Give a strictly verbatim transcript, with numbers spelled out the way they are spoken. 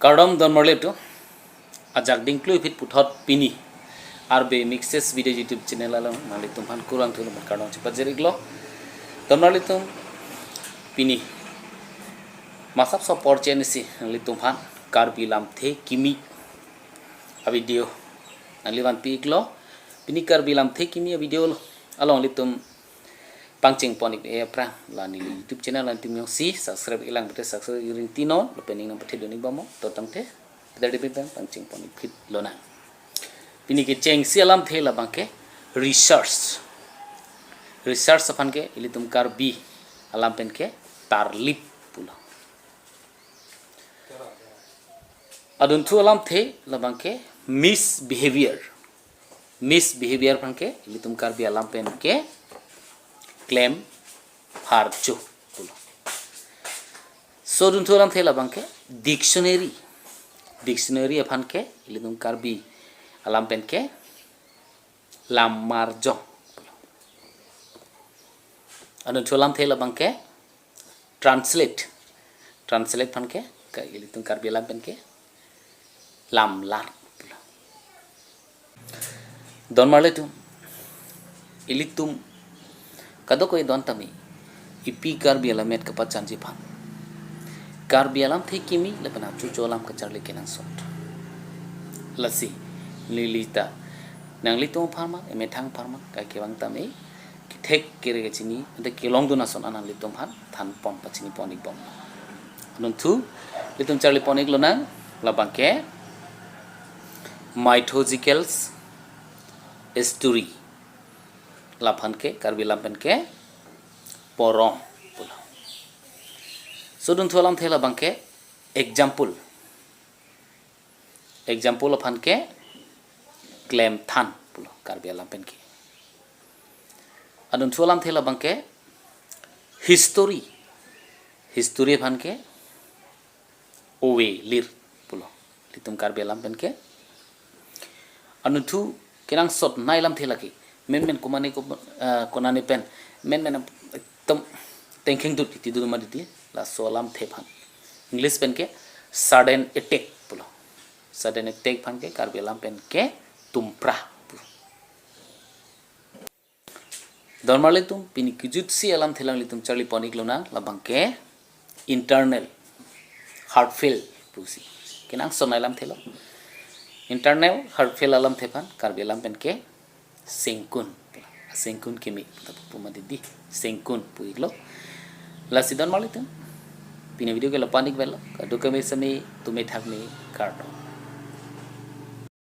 Kardom don marli atum. Ajak dingklui phit puthot pini R B Mixes Video YouTube channel along nanglitum aphan kurvangthu atum aphan kardom chepajir-iklo. Don marli atum, pini masap so porchen isi nanglitum aphan Karbi Lamthe Kimi a-video nangli vanpi-iklo. Pini Karbi Lamthe Kimi a-video along ilitum pangcheng pon-ik aphrang la neli YouTube channel nanglitum jongsi subscribe-iklang pute subscribe ringti non, lapen ning nangpathe dun-ik bomnon, to tangte pidar di pen pangcheng pon-ik phit lonang. Pini kechengsi alamthe labangke research. Research aphan ke ilitum Karbi alam pen ke tarlip pulo. Adunthu alamthe labangke misbehavior. Misbehavior aphan ke ilitum Karbi alam pen ke klem pharcho pulo. So adunthu alamthe labangke dictionary. Dictionary aphan ke ilitum Karbi alam pen ke lam marjong pulo. Adunthu alamthe labangke translate. Translate aphan ke, ke ilitum Karbi alam pen ke lamlar pulo. Don marli atum, ilitum kadokave don tame, ipi Karbi alammet kapachanji aphan Karbi Alamthe Kimi lapen achocho alam kacharli kenangsot. Lasi neli ta nanglitum apharman, emethang apharman, kai kevang tame kethek kere kachini ante kelongdun ason an nanglitum aphan than pon pachini pon-ik bom. Adunthu ilitum charli pon-ik lonang, labangke mythological story. Laphan ke Karbi alam pen ke porong pulo. So adunthu alamthe labangke example. Example aphan ke klemthan pulo Karbi alam pen ke. Adunthu alamthe labangke history. History aphan ke ove lir pulo ilitum Karbi alam pen ke. Adunthu kenangsot nei alamthe lake, menmen komane ko, eh, konane pen menmen ekdom tengkheng dut iti dut ma diti, laso alamthe aphan. English pen ke sudden attack pulo. Sudden attack aphan ke Karbi alam pen ke tumpra pulo. Don marli atum, pini kejutsi alamthe nanglitum charli pon-ik lonang, labangke internal heartfelt pusi. Kenangsot nei alamthe lo. Internal heartfelt alamthe aphan Karbi alam pen ke sengkun. Sengkun kimi ta pu ma didi, sengkun pu-iklo. Lasi don marli atum, pini video ke lapu-an-ik avelo. Kadokave sami tumi thak mi kardom.